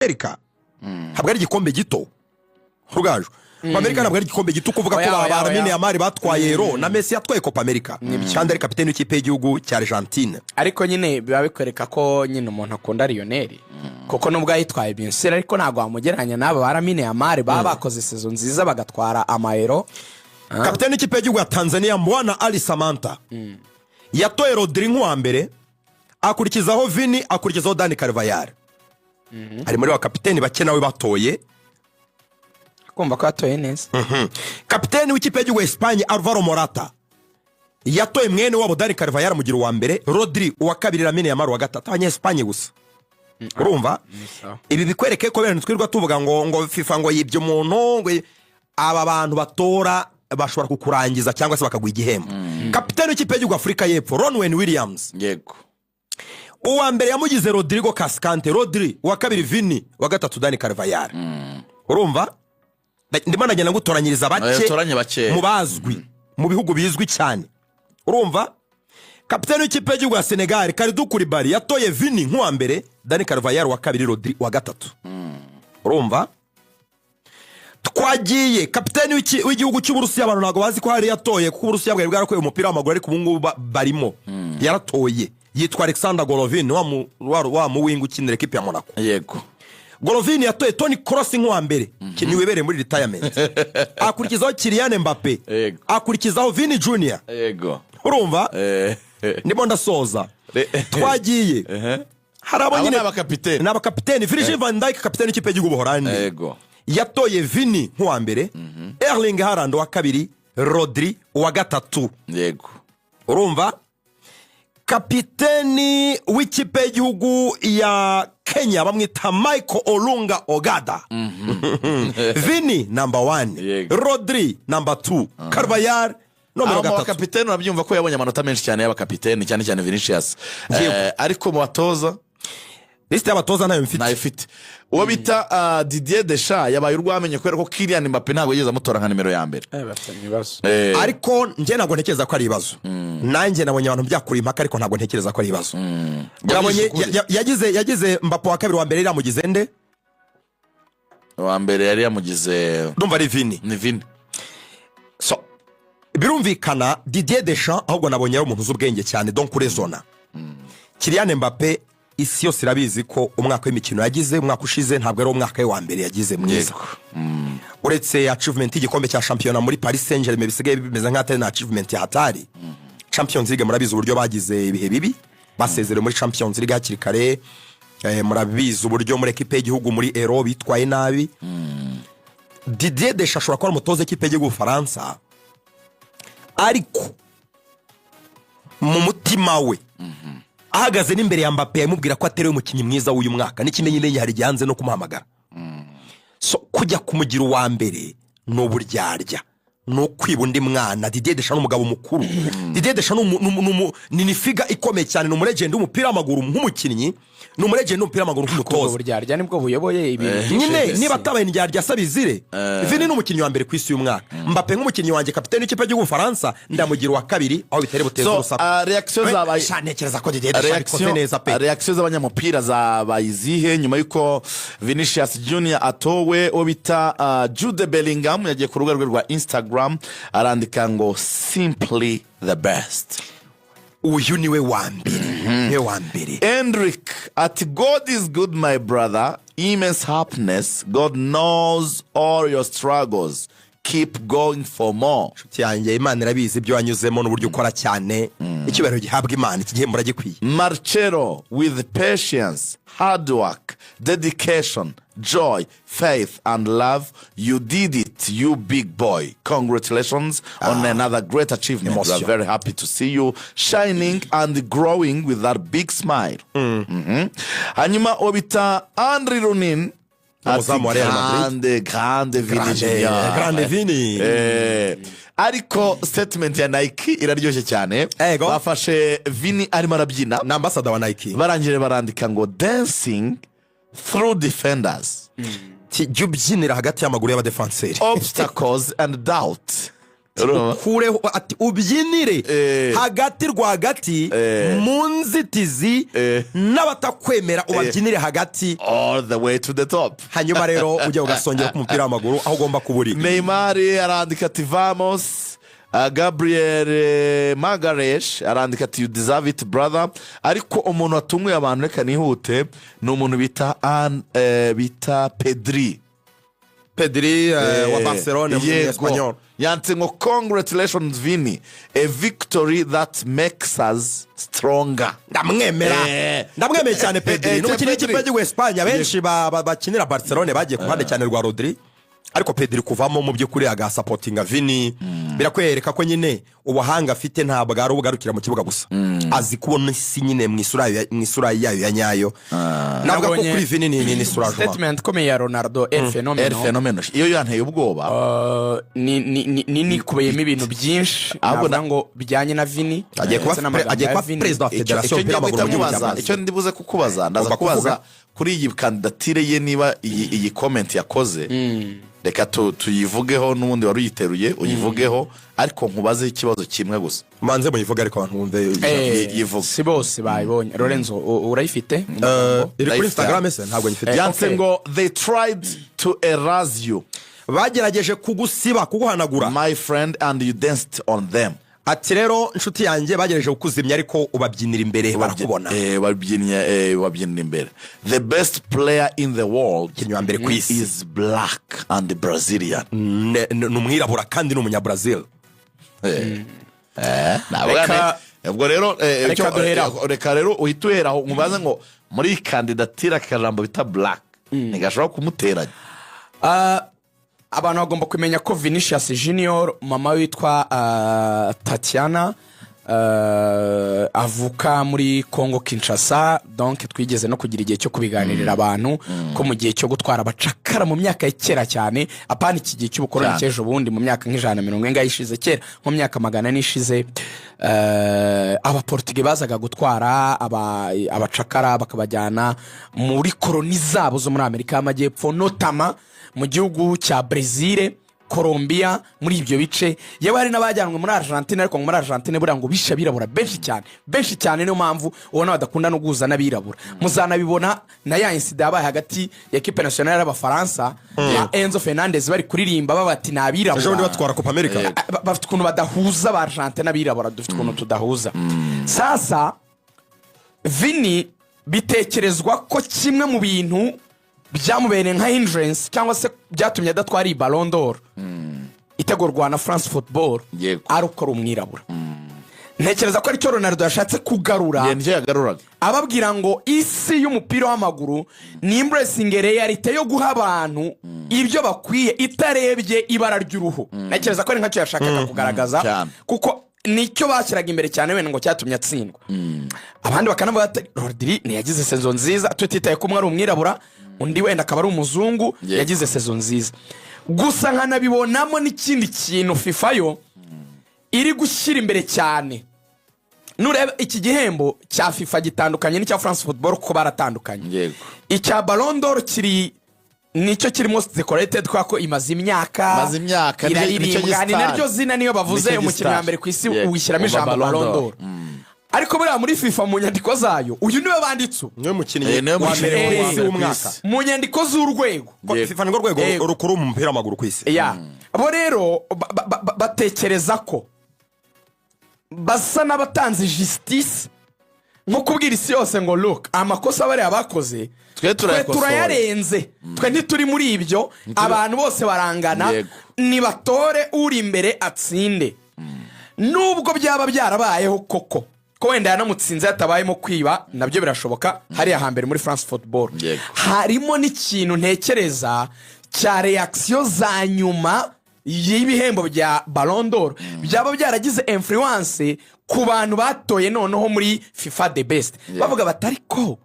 America ntabwo ari igikombe gito, Rugaju. Copa America ntabwo ari igikombe gito, kuvuga ko Oya, ba oya, ba oya. Lamine Yamal batwaye Euro, na Messi yatwaye Copa America kandi ari kapiteni w'ikipe y'igihugu cya Argentine. Ariko nyine biba bikwereka ko nyine umuntu akunda Lionel, kuko nubwo yitwaye binsira, ariko ntabwo wamugereranya n'aba ba Lamine Yamal baba bakoze saison nziza, bagatwara ama Euro. Kapiteni w'ikipe y'igihugu ya Tanzania, Mbwana Ali Samata, yatoye Rodri nk'uwa mbere, akurikizaho Vini, akurikizaho Dani Carvajal. Ari muri ba kapiteni bake nawe batoye. Kumva ko yatoye neza. Kapiteni w'ikipe y'igihugu ya Esipanye, Alvaro Morata, yatoye mwene wabo Dani Carvajal, amugira uwa mbere, Rodri uwa kabiri, Lamine Yamal uwa gatatu. Abanyesipanye gusa, urumva? Sawa. Ibi bikwereke ko bene twirirwa tuvuga ngo FIFA ngo yibye umuntu, ngo aba bantu batora bashobora kukurangiza cyangwa se bakaguha igihembo. Kapiteni w'ikipe y'igihugu Afurika y'Epfo, Ronwen Williams, uwa mbere yamugize Rodrigo Cascante, Rodri uwa kabiri, Vini uwa gatatu, Dani Carvajal. Urumva, ndimo ndagenda ngutoranyiriza bake. Toranye bake. Mu bazwi, mu bihugu bizwi cyane. Urumva, kapiteni w'ikipe y'igihugu ya Senegal, Kalidou Koulibaly, yatoye Vini nk'uwa mbere, Dani Carvajal uwa kabiri, Rodri uwa gatatu. Urumva, twagiye kapiteni w'igihugu cy'Uburusiya. Abantu ntabwo bazi ko hari yatoye, kuko Uburusiya bwari bwarakuye umupira w'amaguru, ariko ubu ngubu barimo. Yaratoye, yitwa Alexander Golovin, wa mu winger ukinira ekipi ya Monaco. Golovin yatoye Toni Kroos nk'uwa mbere, ni wibereye muri retirement, akurikizaho Kylian Mbappe, akurikizaho Vini Junior. Urumva, ndimo ndasoza. Twagiye, hari abo Abo nyine ni abakapiteni. Ni abakapiteni. Virgil van Dijk, kapiteni w'ikipe y'igihugu Buholandi, yatoye Vini nk'uwa mbere, Erling Haaland uwa kabiri, Rodri uwa gatatu. Urumva, kapiteni w'ikipe y'igihugu ya Kenya bamwita Michael Olunga Ogada. Vini number one, Rodri number two, Carvajal nomero Aho mu gatatu. bakapiteni urabyumva ko yabonye amanota menshi cyane y'abakapiteni, cyane cyane Vinicius. Ariko mu batoza? Lisite y'abatoza ntayo mfite. Ntayo ifite. Uwo bita Didier Deschamps yabaye urwamenye kubera ko Kylian Mbappe ntabwo yigeze amutora nka nimero ya mbere. Bafitanye ibibazo. Ariko njye ntabwo ntekereza ko ari ibibazo. Nanjye nabonye abantu byakura impaka, ariko ntabwo ntekereza ko ari ibibazo. Nabonye Ukuri. yagize Mbappe wa kabiri, wa mbere yari yamugize nde? Uwa mbere yari yamugize Ndumva ari Vini. Ni Vini. So birumvikana, Didier Deschamps ahubwo nabonye ari umuntu uzi ubwenge cyane, donc urezona. Kylian Mbappe, isi yose irabizi ko umwaka w'imikino yagize umwaka ushize ntabwo ari umwaka we wa mbere yagize mwiza. Uretse achievement y'igikombe cya shampiyona muri Paris Saint Germain, bisigaye bimeze nk'atari na achievement ya hatari, Champions League murabizi uburyo bagize ibihe bibi, basezerewe muri Champions League hakiri kare. Murabizi uburyo muri ekipe y'igihugu muri Euro bitwaye nabi. Didier Deschamps ashobora kuba ari umutoza w'ikipe y'igihugu Bufaransa, ariko mu mutima we, ahagaze n'imbere ya Mbappe, yamubwira ko atari we mukinnyi mwiza w'uyu mwaka. N'ikimenyimenyi, hari igihe hanze no kumuhamagara. So kujya kumugira uwa mbere ni uburyarya, ni ukwiba undi mwana. Didier Deschamps ni umugabo mukuru. Didier Deschamps ni figure ikomeye cyane, ni umu legend w'umupira w'amaguru nk'umukinnyi, ni umu legend w'umupira w'amaguru Ubwo nk'umutoza. buryarya nibwo buyoboye ibintu byinshi Nyine ku isi. niba atabaye indyarya asaba izire. Vini ni umukinnyi wa mbere ku isi y'umwaka. Mbappe nk'umukinnyi wanjye, kapiteni w'ikipe y'igihugu Bufaransa, ndamugira uwa kabiri, aho bitari buteze So, urusaku. Reaction zabaye Sha, ntekereza ko Didier Deschamps abikoze neza pe. Reaction z'abanyamupira zabaye izihe nyuma y'uko Vinicius Junior atowe? Uwo bita Jude Bellingham yagiye ku rubuga rwe rwa Instagram, arandika ngo "Simply the best." Uyu niwe wa mbere, niwe wa mbere. Endrick ati "God is good, my brother. Immense happiness. God knows all your struggles. Keep going for more." Inshuti yanjye, Imana irabizi ibyo wanyuzemo n'uburyo ukora cyane. Icyubahiro gihabwa Imana, iki gihembo uragikwiye. Marcelo, "With patience, hard work, dedication, joy, faith, and love, you did it, you big boy. Congratulations on another great achievement. We are Emotion. very happy to see you shining and growing with that big smile." Hanyuma uwo bita Andriy Lunin Umuzamu wa Real Madrid. "Grande, grande Vini Grande, Junior." grande Vini. Ariko statement ya Nike iraryoshye cyane. Bafashe Vini arimo arabyina. Ni ambassador wa Nike. Barangije barandika ngo "Dancing through defenders, Jya ubyinira hagati y'amaguru y'abadefanseri, obstacles and doubt." Urumva? Ukureho, ati ubyinire hagati rwagati mu nzitizi n'abatakwemera, ubabyinire hagati all the way to the top. Hanyuma rero ujya ugasongera k'umupira w'amaguru aho ugomba kuba uri. Neymar arandika ati "Vamos." Gabriel Magaresh arandika ati "You deserve it, brother." Ariko umuntu watunguye abantu, reka nihute, ni umuntu bita Pedri. Pedri wa Barcelone, mu Yego. Espanyol. Yanditse ngo "Congratulations Vini, a victory that makes us stronger." Ndamwemera. Ndamwemeye cyane Pedri. Ni umukinnyi w'ikipe Pedri. y'igihugu Espanye. Abenshi bakinira Barcelone bagiye ku ruhande cyane rwa Rodri, ariko Pedri kuvamo mu by'ukuri agasupportinga Vini birakwereka ko nyine ubuhanga afite ntabwo ari ubugarukira mu kibuga gusa, azi kubona isi nyine mu isura yayo ya nyayo. Navuga ko Nabonye kuri Vini ni soulagement. Statement ikomeye ya Ronaldo, El El Fenomeno. Fenomeno iyo yanteye ubwoba. Ni nikubiyemo ibintu byinshi Ahubwo navuga ngo bijyanye na Vini Agiye kuba ndetse n'amagambo agiye ya kuba Vini. perezida wa Icyo federasiyo icyo y'umupira ngiye w'amaguru guhita mu gihugu cya mubaza, Brazil. icyo ndibuze kukubaza, ndaza Ugomba kubaza kuvuga. kuri iyi kandidatire ye, niba iyi comment yakoze, reka tuyivugeho, n'ubundi wari uyiteruye uyivugeho, ariko nkubaze ikibazo kimwe gusa. Manze muyivuge, ariko abantu bumve. Yivuga. Si bose bayibonye. Lorenzo, urayifite? Iri kuri Ndayifite. Instagram se? Ntabwo nyifite. Yanditse okay. ngo "They tried to erase you, Bagerageje kugusiba, kuguhanagura, my friend, and you danced on them." Ati rero inshuti yanjye, bagerageje kukuzimya ariko ubabyinira imbere barakubona. Babyinnye, babyinira imbere. "The best player in the world Umukinnyi wa mbere ku isi is black and Brazilian." Ni umwirabura kandi ni umunyabrazil. Navuga nti, ubwo rero Reka duhere aho. reka rero uhite uhera aho, nkubaze ngo muri iyi kandidatire akajambo bita black ntigashobora kumuteranya? Abantu bagomba kumenya ko Vinicius Junior, mama witwa Tatiana, avuka muri Congo Kinshasa. Donc twigeze no kugira igihe cyo kubiganirira abantu ko mu gihe cyo gutwara abacakara mu myaka ya kera cyane, apana iki gihe cy'ubukoroni Cyane. cy'ejo bundi, mu myaka nka 140 ishize, kera nko mu myaka 400 ishize, Abaportuge bazaga gutwara abacakara bakabajyana muri koroni zabo zo muri Amerika y'Amajyepfo, notamment mu gihugu cya Brezil, Colombia, muri ibyo bice. Yewe, hari n'abajyanwe muri Argentine, ariko ngo muri Argentine buriya ngo bishe abirabura benshi cyane, benshi cyane. Niyo mpamvu ubona badakunda no guhuza n'abirabura. Muzanabibona na ya incident yabaye hagati ya équipe nationale y'Abafaransa na Enzo Fernandez, bari kuririmba baba bati ni Ejo bundi abirabura. batwara Copa America. Bafite ukuntu badahuza, ba Argentine n'abirabura, dufite ukuntu tudahuza. Sasa Vini bitekerezwa ko kimwe mu bintu byamubereye nka hindrance cyangwa se byatumye adatwara iyi Ballon d'Or itegurwa na France Football ari uko ari umwirabura. Ntekereza ko aricyo Ronaldo yashatse kugarura, Njye nicyo yagaruraga. ababwira ngo isi y'umupira w'amaguru ni embracinge réalité yo guha abantu ibyo bakwiye itarebye ibara ry'uruhu. Ntekereza ko ari nkacyo yashakaga kugaragaza, kuko nicyo bashyiraga imbere cyane, wenda ngo cyatumye atsindwa. Abandi bakanavuga ati Rodri ntiyagize saison nziza, tutitaye ko umwe ari umwirabura undi wenda akaba ari umuzungu, yagize saison nziza. Gusa nkanabibonamo n'ikindi kintu FIFA yo iri gushyira imbere cyane. Nureba iki gihembo cya FIFA gitandukanye n'icya France Football kuko baratandukanye. Icya Ballon d'Or kiri nicyo kiri most decorated kubera ko imaze imyaka Imaze imyaka, nicyo iraririmbwa, ni gistar. naryo zina. Niyo bavuze Nicyo umukinnyi wa gistar. mbere ku isi, wishyiramo Uba ijambo Ballon Ballon d'Or. d'Or. Ariko buriya muri FIFA, mu nyandiko zayo, uyu niwe banditse ubu. Niwe mukinnyi Niwe wa mukinnyi mbere ku wa isi mbere ku w'umwaka. isi. Mu nyandiko z'urwego. Ko FIFA nirwo rwego rukuru mu mupira w'amaguru ku isi. Ya, bo rero batekereza ko basa n'abatanze justice, nko kubwira isi yose ngo look, amakosa bariya bakoze Twe twe turayakosora. turayarenze, twe ntituri muri ibyo, abantu bose barangana, nibatore uri imbere atsinde. Nubwo byaba byarabayeho koko ko wenda yanamutsinze hatabayemo kwiba, nabyo birashoboka hariya hambere muri France Football. Harimo n'ikintu ntekereza cya réaction za nyuma y'ibihembo bya Ballon d'Or byaba byaragize influence ku bantu batoye noneho muri FIFA The Best, bavuga bati ariko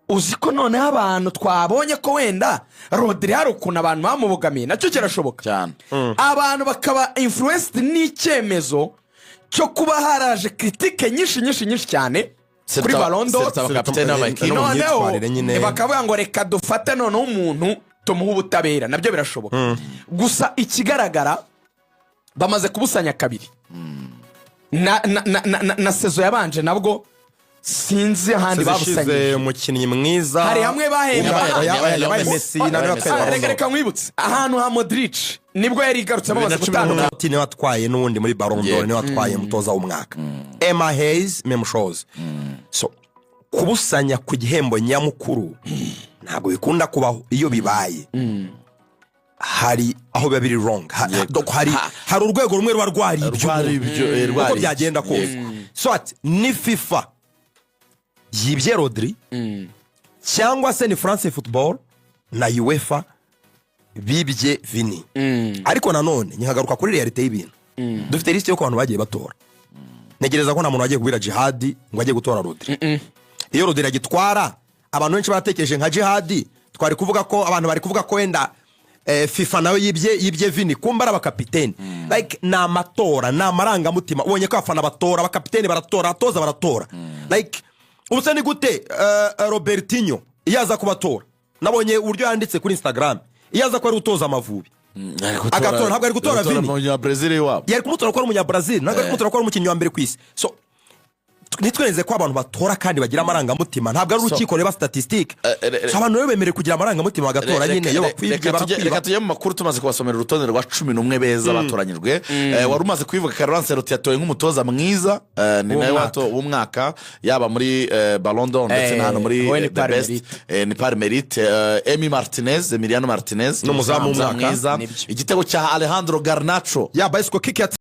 uzi ko noneho abantu twabonye ko wenda Rodri hari ukuntu abantu bamubogamiye, nacyo kirashoboka. Cyane. Abantu bakaba influenced n'icyemezo cyo kuba haraje critique nyinshi nyinshi nyinshi cyane kuri Ballon d'Or. Surtout abakapiteni b'amakipe. No mu Noneho myitwarire nyine. bakavuga ngo reka dufate noneho umuntu tumuhe ubutabera, nabyo birashoboka. Gusa ikigaragara Bamaze kubusanya kabiri na saison yabanje, nabwo sinzi ahandi Saison ishize babusanyije. Umukinnyi mwiza Hari hamwe bahembye. Yabaye Messi na Yabaye niwe Messi. watwaye Ah, reka Ballon reka nkwibutse ahantu ha Modric nibwo yari igarutse bamaze 2018. gutandukana. Niwe watwaye n'ubundi muri Ballon d'Or, niwe watwaye umutoza w'umwaka. Emma Hayes, même chose. So kubusanya ku gihembo nyamukuru ntabwo bikunda kubaho. Iyo bibaye hari aho biba biri wrong. Donc hari urwego rumwe ruba rwaribye Rwari umuntu. ibyo, Uko rwari byagenda kose, so ati ni FIFA yibye Rodri cyangwa se ni France Football na UEFA bibye Vini. Ariko nanone nkagaruka kuri réalité y'ibintu, dufite lisite y'uko abantu bagiye batora. Ntegereza ko nta muntu wagiye kubwira Jihadi ngo ajye gutora Rodri. Iyo Rodri agitwara, abantu benshi baratekereje nka Jihadi, twari kuvuga ko abantu bari kuvuga ko wenda FIFA nawe yibye Vini, kumba ari abakapiteni. Like, ni amatora, ni amarangamutima. Ubonye ko abafana batora, abakapiteni baratora, abatoza baratora. Like, ubu se ni gute Robertinho iyo aza kubatora? Nabonye uburyo yanditse kuri Instagram, iyo aza kuba ari utoza Amavubi agatora, ntabwo ari gutora Vini. Umunya Brazil iwabo. Yari kumutora ko ari Umunyabrazil, ntabwo ari kumutora ko ari umukinnyi wa mbere ku isi. So ntitwereze ko abantu batora kandi bagira amarangamutima, ntabwo ari urukiko reba statistique. So abantu rero bemerewe kugira amarangamutima bagatora nyine. Iyo bakwibye Reka barakwiba. tujye mu makuru, tumaze kubasomera urutonde rwa 11 beza batoranyijwe. Wari umaze kubivuga, Carlo Ancelotti yatowe nk'umutoza mwiza, ni nawe W'umwaka. w'umwaka, yaba muri Ballon d'Or ndetse na hano muri we ni The par Best. mérite. Ni par mérite. Emi Martinez, Emiliano Martinez N'umuzamu w'umwaka. mwiza. Nibyo. Igitego cya Alejandro Garnacho Ya bicycle kick.